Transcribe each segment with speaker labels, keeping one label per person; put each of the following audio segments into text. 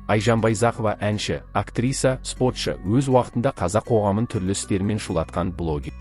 Speaker 1: Айжан Байзақова әнші, актриса, спортшы, өз уақытында қазақ қоғамын түрлі істерімен шулатқан блогер.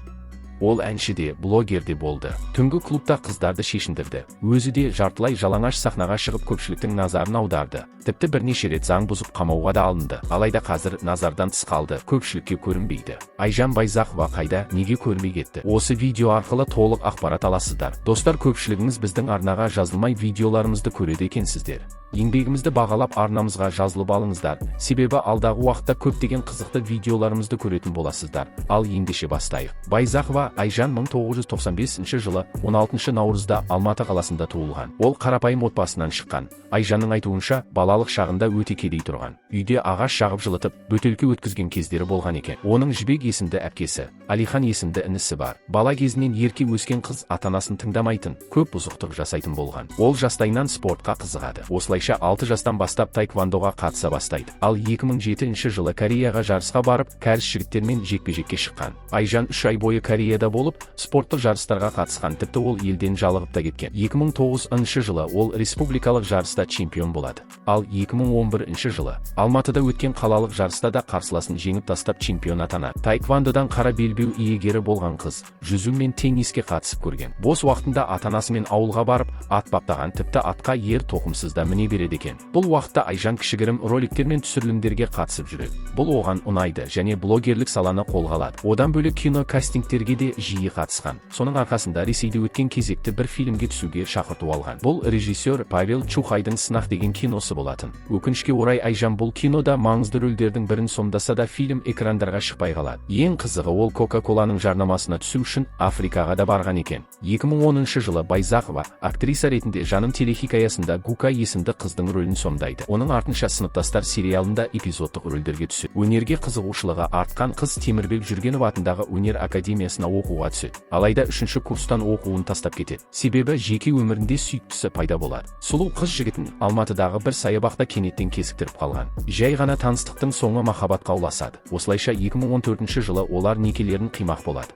Speaker 1: Ол әнші де, блогер де болды. Түнгі клубта қыздарды шешіндірді. Өзі де жартылай жалаңаш сахнаға шығып, көпшіліктің назарын аударды. Тіпті бірнеше рет заң бұзып, қамауға да алынды. Алайда қазір назардан тыс қалды, көпшілікке көрінбейді. Айжан Байзақова қайда, неге көрінбей кетті? Осы видео арқылы толық ақпарат аласыздар. Достар, көпшілігіңіз біздің арнаға жазылмай видеоларымызды көреді екенсіздер. Еңбегімізді бағалап, арнамызға жазылып алыңыздар. Себебі алдағы уақытта көптеген қызықты видеоларымызды көретін боласыздар. Ал ендеше бастайық. Байзақова Айжан 1995 жылы 16 наурызда Алматы қаласында туылған. Ол қарапайым отбасынан шыққан. Айжанның айтуынша, балалық шағында өте кедей тұрған. Үйде ағаш жағып жылытып, бөтелке өткізген кездері болған екен. Оның Жібек есімді әпкесі, Алихан есімді інісі бар. Бала кезінен ерке өскен қыз ата-анасын тыңдамайтын, көп бұзықтық жасайтын болған. Ол жастайынан спортқа қызығады. Осылайша 6 жастан бастап таэквондоға қатыса бастайды. Ал 2007 жылы Кореяға жарысқа барып, кәріс жігіттермен жекпе-жекке шыққан. Айжан 3 ай бойы Кореяда болып, спорттық жарыстарға қатысқан, тіпті ол елден жалығып та кеткен. 2009 жылы ол республикалық жарыста чемпион болады. Ал 2011 жылы Алматыда өткен қалалық жарыста да қарсыласын жеңіп тастап, чемпион атанады. Таэквондодан қара белбеу иегері болған қыз жүзу мен тенниске қатысып көрген. Бос уақытында ата-анасымен ауылға барып, ат баптаған, тіпті атқа ер тоқымсыз да міне береді екен. Бұл уақытта Айжан кішігірім роликтер мен түсірілімдерге қатысып жүреді. Бұл оған ұнайды және блогерлік саланы қолға алады. Одан бөлек кино кастингтерге де жиі қатысқан. Соның арқасында Ресейде өткен кезекті бір фильмге түсуге шақырту алған. Бұл режиссер Павел Чухайдың «Сынақ» деген киносы болатын. Өкінішке орай, Айжан бұл кинода маңызды рөлдердің бірін сомдаса да, фильм экрандарға шықпай қалады. Ең қызығы, ол Кока-Коланың жарнамасына түсу үшін Африкаға да барған екен. 2010 жылы Байзақова актриса ретінде «Жаным» телехикаясында Гука есімді қыздың рөлін сомдайды. Оның артынша «Сыныптастар» сериалында эпизодтық рөлдерге түседі. Өнерге қызығушылығы артқан қыз Темірбек Жүргенов атындағы өнер академиясына оқуға түседі. Алайда үшінші курстан оқуын тастап кетеді. Себебі жеке өмірінде сүйіктісі пайда болады. Сұлу қыз жігітін Алматыдағы бір саябақта кенеттен кезіктіріп қалған. Жай ғана таныстықтың соңы махаббатқа ұласады. Осылайша 2014 жылы олар некелерін қимақ болады.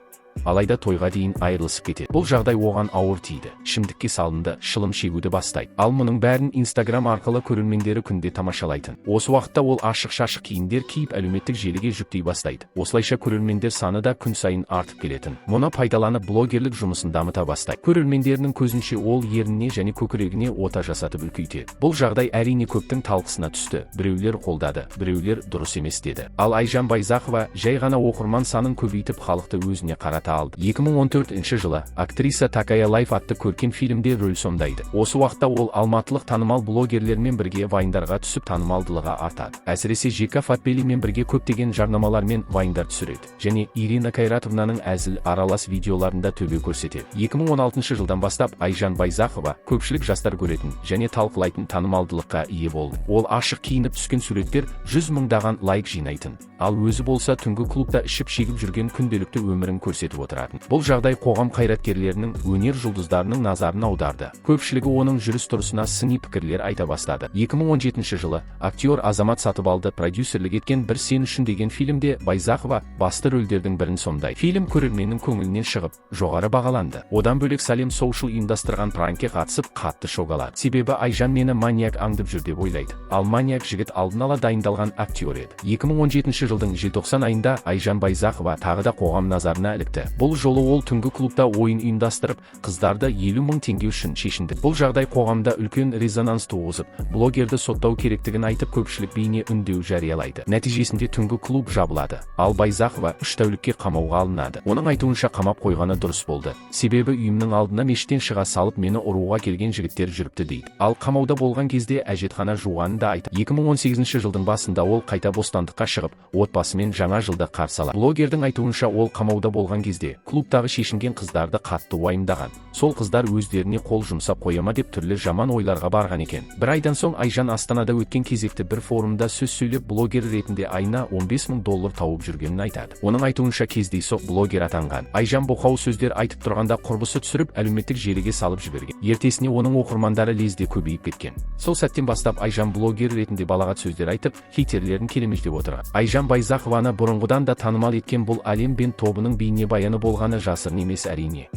Speaker 1: Алайда тойға дейін айырылысып кетеді. Бұл жағдай оған ауыр тиді. Ішімдікке салынды, шылым шегуді бастайды. Ал мұның бәрін Инстаграм арқылы көрермендері күнде тамашалайтын. Осы уақытта ол ашық-шашық киімдер киіп, әлеуметтік желіге жүктей бастайды. Осылайша көрермендер саны да күн сайын артып келетін. Мұны пайдаланып, блогерлік жұмысын дамыта бастайды. Көрермендерінің көзінше ол ерніне және көкірегіне ота жасатып үлкейтеді. Бұл жағдай, әрине, көптің талқысына түсті. Біреулер қолдады, біреулер дұрыс емес деді. Ал Айжан Байзақова жай ғана оқырман санын көбейтіп, халықты өзіне қарата алды. 2014 жылы актриса «Такая Лайф» атты көркем фильмде рөл сомдайды. Осы уақытта ол алматылық танымал блогерлермен бірге вайндарға түсіп, танымалдылығы артады. Әсіресе Жека Фатбелимен бірге көптеген жарнамалар мен вайндар түсіреді. Және Ирина Кайратовнаның әзіл аралас видеоларында төбе көрсетеді. 2016 жылдан бастап Айжан Байзақова көпшілік жастар көретін және талқылайтын танымалдылыққа ие болды. Ол ашық киініп түскен суреттер жүз мыңдаған лайк жинайтын. Ал өзі болса түнгі клубта ішіп шегіп жүрген күнделікті өмірін көрсетіп отыратын. Бұл жағдай қоғам қайраткерлерінің, өнер жұлдыздарының назарын аударды. Көпшілігі оның жүріс-тұрысына сыни пікірлер айта бастады. 2017 жылы актер Азамат Сатыбалды продюсерлік еткен «Бір сен үшін» деген фильмде Байзақова басты рөлдердің бірін сомдайды. Фильм көрерменнің көңілінен шығып, жоғары бағаланды. Одан бөлек Салем Social ұйымдастырған пранкке қатысып, қатты шок алады. Себебі Айжан мені маньяк аңдып жүр деп ойлайды. Ал маньяк жігіт алдын ала дайындалған актер еді. 2017 жылдың желтоқсан айында Айжан Байзақова тағы да қоғам назарына ілікті. Бұл жолы ол түнгі клубта ойын ұйымдастырып, қыздарды 50 мың теңге үшін шешінді. Бұл жағдай қоғамда үлкен резонанс туғызып, блогерді соттау керектігін айтып, көпшілік бейне үндеу жариялайды. Нәтижесінде түнгі клуб жабылады. Ал Байзақова 3 тәулікке қамауға алынады. Оның айтуынша, қамап қойғаны дұрыс болды. Себебі үйімнің алдына мешіттен шыға салып мені ұруға келген жігіттер жүріпті дейді. Ал қамауда болған кезде әжетхана жуғанын да айтады. 2018 жылдың басында ол қайта бостандыққа шығып, отбасымен жаңа жылды қарсы алады. Блогердің айтуынша, ол қамауда болған кезде клубтағы шешінген қыздарды қатты уайымдаған. Сол қыздар өздеріне қол жұмсап қояма деп түрлі жаман ойларға барған екен. Бір айдан соң Айжан Астанада өткен кезекті бір форумда сөз сөйлеп, блогер ретінде айына 15 мың доллар тауып жүргенін айтады. Оның айтуынша, кездейсоқ блогер атанған. Айжан боқау сөздер айтып тұрғанда құрбысы түсіріп, әлеуметтік желіге салып жіберген. Ертесіне оның оқырмандары лезде көбейіп кеткен. Сол сәттен бастап Айжан блогер ретінде балағат сөздер айтып, хейтерлерін келемеждеп отырған. Айжан Байзақованы бұрынғыдан да танымал еткен бұл Әлем Бенд тобының бейнебаяны болғаны жасырын емес, әрине.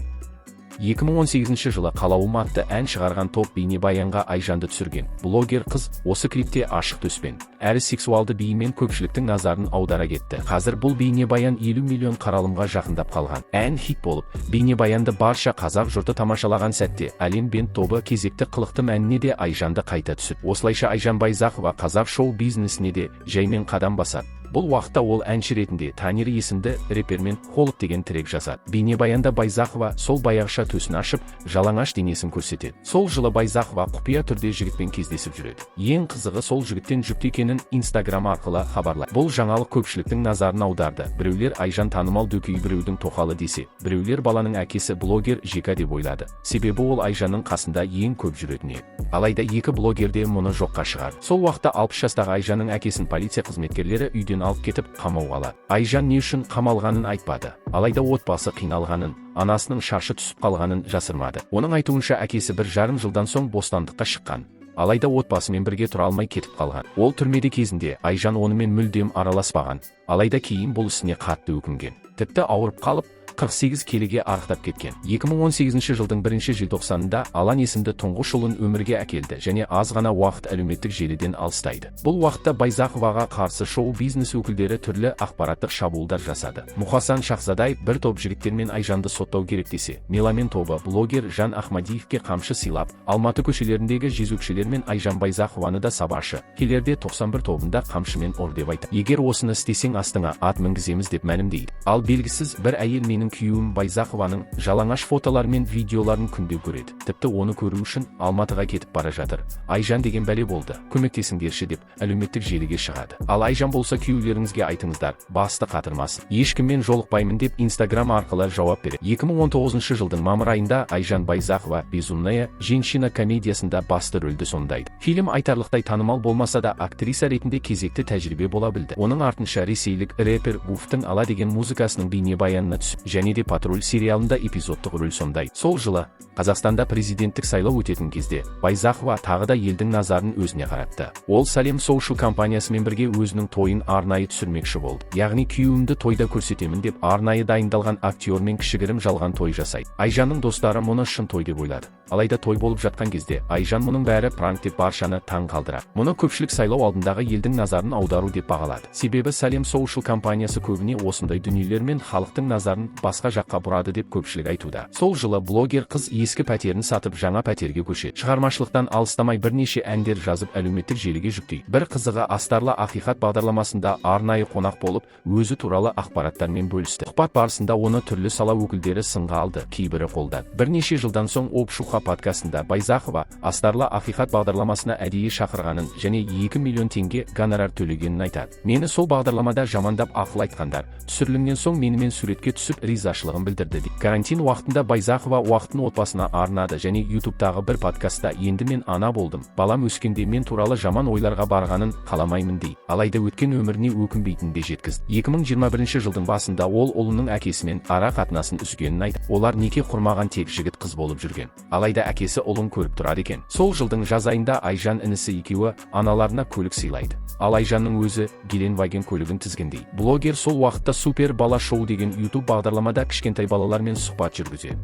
Speaker 1: 2018 жылы «Қалауым» атты ән шығарған топ бейнебаянға Айжанды түсірген. Блогер қыз осы клипте ашық төспен әрі сексуалды биімен көпшіліктің назарын аудара кетті. Қазір бұл бейнебаян 50 миллион қаралымға жақындап қалған. Ән хит болып, бейнебаянды барша қазақ жұрты тамашалаған сәтте Әлем Бенд тобы кезекті «Қылықтым» әніне де Айжанды қайта түсіп. Осылайша Айжан Байзақова қазақ шоу бизнесіне де жаймен қадам басады. Бұл уақытта ол әнші ретінде Танир есімді рэпермен «Холод» деген трек жазады. Бейнебаянда Байзақова сол баяғыша төсін ашып, жалаңаш денесін көрсетеді. Сол жылы Байзақова құпия түрде жігітпен кездесіп жүреді. Ең қызығы, сол жігіттен жүкті екенін Инстаграм арқылы хабарлайды. Бұл жаңалық көпшіліктің назарын аударды. Біреулер Айжан танымал дөкей біреудің тоқалы десе, біреулер баланың әкесі блогер Жека деп ойлады. Себебі ол Айжанның қасында ең көп жүретін еді. Алайда екі блогер де мұны жоққа шығарды. Сол уақытта 60 жастағы Айжанның әкесін полиция қызметкерлері үйден алып кетіп, қамауға алады. Айжан не үшін қамалғанын айтпады. Алайда отбасы қиналғанын, анасының шашы түсіп қалғанын жасырмады. Оның айтуынша, әкесі 1,5 жылдан соң бостандыққа шыққан. Алайда отбасымен бірге тұра алмай кетіп қалған. Ол түрмеде кезінде Айжан онымен мүлдем араласпаған. Алайда кейін бұл ісіне қатты өкінген. Тіпті ауырып қалып, 48 келіге арықтап кеткен. 2018 жылдың бірінші желтоқсанында Алан есімді тұңғыш ұлын өмірге әкелді және аз ғана уақыт әлеуметтік желіден алыстайды. Бұл уақытта Байзақоваға қарсы шоу бизнес өкілдері түрлі ақпараттық шабуылдар жасады. Мұхасан Шахзадаев бір топ жігіттермен Айжанды соттау керек десе, Меломен тобы блогер Жан Ахмадиевке қамшы сыйлап, Алматы көшелеріндегі жезөкшелер мен Айжан Байзақованы да сабашы. Келерде 91 тобында қамшымен ұр деп айтады. Егер осыны істесең, астыңа ат мінгіземіз деп мәлімдейді. Ал белгісіз бір әйел менің күйеуім Байзақованың жалаңаш фотолары мен видеоларын күнде көреді. Тіпті оны көру үшін Алматыға кетіп бара жатыр. Айжан деген бәле болды. Көмектесіңдерші деп әлеуметтік желіге шығады. Ал Айжан болса, күйеулеріңізге айтыңыздар, басты қатырмасын. Ешкіммен жолықпаймын деп Инстаграм арқылы жауап береді. 2019 жылдың мамыр айында Айжан Байзақова «Безумная женщина» комедиясында басты рөлді сомдайды. Фильм айтарлықтай танымал болмаса да, актриса ретінде кезекті тәжірибе бола білді. Оның артынша ресейлік рэпер Гуфтың «Ала» деген музыкасының бейнебаянына түсіп және де «Патруль» сериалында эпизодтық рөл сомдайды. Сол жылы Қазақстанда президенттік сайлау өтетін кезде Байзақова тағы да елдің назарын өзіне қаратты. Ол Салем Social компаниясымен бірге өзінің тойын арнайы түсірмекші болды. Яғни күйеуімді тойда көрсетемін деп арнайы дайындалған актермен кішігірім жалған той жасайды. Айжанның достары мұны шын той деп ойлады. Алайда той болып жатқан кезде Айжан мұның бәрі пранк деп баршаны таң қалдырады. Мұны көпшілік сайлау алдындағы елдің назарын аудару деп бағалады. Себебі Салем Social компаниясы көбіне осындай дүниелермен халықтың назарын басқа жаққа бұрады деп көпшілік айтуда. Сол жылы блогер қыз ескі пәтерін сатып, жаңа пәтерге көшеді. Шығармашылықтан алыстамай, бірнеше әндер жазып, әлеуметтік желіге жүктейді. Бір қызығы, «Астарлы ақиқат» бағдарламасында арнайы қонақ болып, өзі туралы ақпараттармен бөлісті. Сұхбат барысында оны түрлі сала өкілдері сынға алды, кейбірі қолдады. Бірнеше жылдан соң Общуха подкастында Байзақова «Астарлы ақиқат» бағдарламасына әдейі шақырғанын және 2 миллион теңге гонорар төлегенін айтады. Мені сол бағдарламада жамандап ақыл айтқандар түсірілімнен соң менімен суретке түсіп, ризашылығын білдірді. Карантин уақытында Байзақова уақытын отбасына арнады және Ютубтағы бір подкастта енді мен ана болдым, балам өскенде мен туралы жаман ойларға барғанын қаламаймын дейді. Алайда өткен өміріне өкінбейтінін де жеткізді. 2021 жылдың басында ол ұлының әкесімен ара қатынасын үзгенін айтты. Олар неке құрмаған, тек жігіт қыз болып жүрген. Алайда әкесі ұлын көріп тұрады екен. Сол жылдың жаз айында Айжан інісі екеуі аналарына көлік сыйлайды. Ал Айжанның өзі Геленваген көлігін тізгіндейді. Блогер сол уақытта «Супер бала шоу» деген YouTube бағдарламада кішкентай балалармен сұхбат жүргізеді.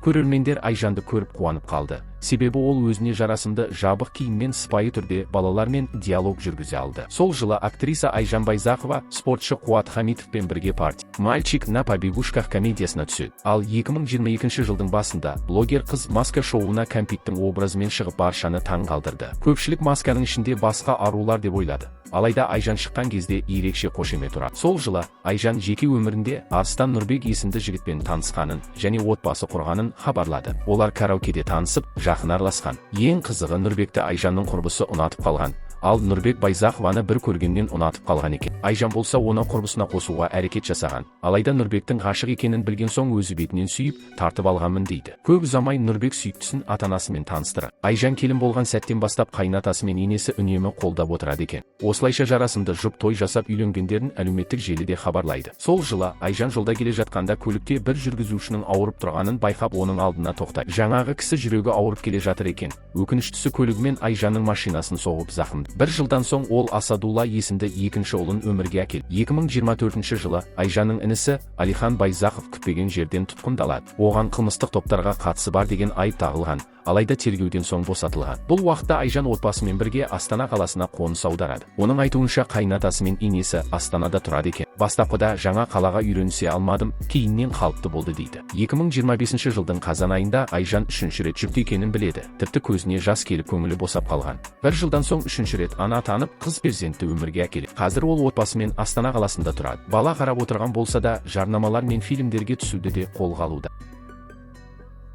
Speaker 1: Көрермендер Айжанды көріп қуанып қалды. Себебі ол өзіне жарасымды жабық киіммен сыпайы түрде балалармен диалог жүргізе алды. Сол жылы актриса Айжан Байзақова спортшы Қуат Хамитовпен бірге «Парти. Мальчик на побегушках» комедиясына түседі. Ал 2022 жылдың басында блогер қыз «Маска» шоуына Кәмпиттің образымен шығып, баршаны таң қалдырды. Көпшілік масканың ішінде басқа арулар деп ойлады. Алайда Айжан шыққан кезде ерекше қошемет ұрады. Сол жылы Айжан жеке өмірінде Арыстан Нұрбек есімді жігітпен танысқанын және отбасы құрғанын хабарлады. Олар караокеде танысып, жақын араласқан. Ең қызығы, Нұрбекті Айжанның құрбысы ұнатып қалған. Ал Нұрбек Байзақованы бір көргеннен ұнатып қалған екен. Айжан болса, оны құрбысына қосуға әрекет жасаған. Алайда Нұрбектің ғашық екенін білген соң, өзі бетінен сүйіп, тартып алғанмын дейді. Көп ұзамай Нұрбек сүйіктісін ата-анасымен таныстырады. Айжан келін болған сәттен бастап қайынатасы мен енесі үнемі қолдап отырады екен. Осылайша жарасымды жұп той жасап, үйленгендерін әлеуметтік желіде хабарлайды. Сол жылы Айжан жолда келе жатқанда көлікте бір жүргізушінің ауырып тұрғанын байқап, оның алдына тоқтайды. Жаңағы кісі жүрегі ауырып келе жатыр екен. Өкініштісі, көлігімен Айжанның машинасын соғып зақымды. Бір жылдан соң ол Асадулла есімді екінші ұлын өмірге әкелді. 2024 жылы Айжанның інісі Алихан Байзақов күтпеген жерден тұтқындалады. Оған қылмыстық топтарға қатысы бар деген айып тағылған, алайда тергеуден соң босатылған. Бұл уақытта Айжан отбасымен бірге Астана қаласына қоныс аударады. Оның айтуынша, қайынатасы мен енесі Астанада тұрады екен. «Бастапқыда жаңа қалаға үйренісе алмадым, кейіннен қалыпты болды», – дейді. 2025 жылдың қазан айында Айжан үшінші рет жүкті екенін біледі. Тіпті көзіне жас келіп, көңілі босап қалған. Бір жылдан соң үшінші рет ана атанып, қыз перзентті өмірге әкеледі. Қазір ол отбасымен Астана қаласында тұрады. Бала қарап отырған болса да, жарнамалар мен фильмдерге түсуді де қолға алуда.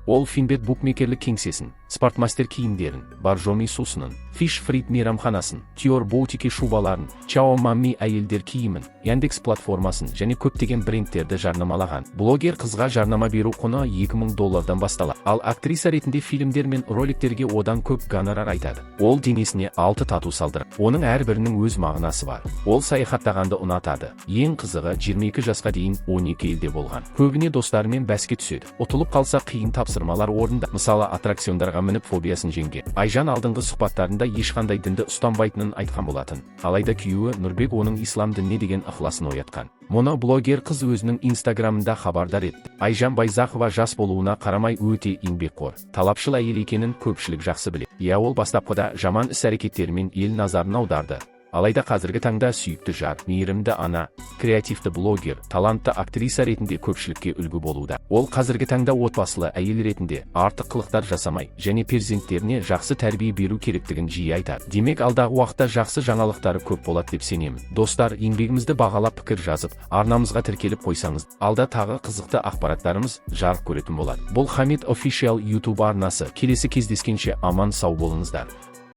Speaker 1: Ол Финбет букмекерлік кеңсесін, Спортмастер киімдерін, Боржоми сусынын, Фиш Фрит мейрамханасын, Тиор Боутики шубаларын, Чао Мамми әйелдер киімін, Яндекс платформасын және көптеген брендтерді жарнамалаған. Блогер қызға жарнама беру құны 2000 доллардан басталады. Ал актриса ретінде фильмдер мен роликтерге одан көп гонорар айтады. Ол денесіне алты тату салдырып, оның әрбірінің өз мағынасы бар. Ол саяхаттағанды ұнатады. Ең қызығы, 22 жасқа дейін 12 елде болған. Көбіне достарымен бәске түседі. Ұтылып қалса, қиын тапсырмалар орында. Мысалы, аттракциондарға мініп, фобиясын жеңген. Айжан алдыңғы сұхбаттарында ешқандай дінді ұстанбайтынын айтқан болатын. Алайда күйеуі Нұрбек оның ислам дініне деген ықыласын оятқан. Мұны блогер қыз өзінің инстаграмында хабардар етті. Айжан Байзақова жас болуына қарамай, өте еңбекқор, талапшыл әйел екенін көпшілік жақсы біледі. Иә, ол бастапқыда жаман іс әрекеттерімен ел назарын аударды. Алайда қазіргі таңда сүйікті жар, мейірімді ана, креативті блогер, талантты актриса ретінде көпшілікке үлгі болуда. Ол қазіргі таңда отбасылы әйел ретінде артық қылықтар жасамай және перзенттеріне жақсы тәрбие беру керектігін жиі айтады. Демек, алдағы уақытта жақсы жаңалықтары көп болады деп сенемін. Достар, еңбегімізді бағалап, пікір жазып, арнамызға тіркеліп қойсаңыз, алда тағы қызықты ақпараттарымыз жарық көретін болады. Бұл Хамит Official YouTube арнасы. Келесі кездескенше аман сау болыңыздар.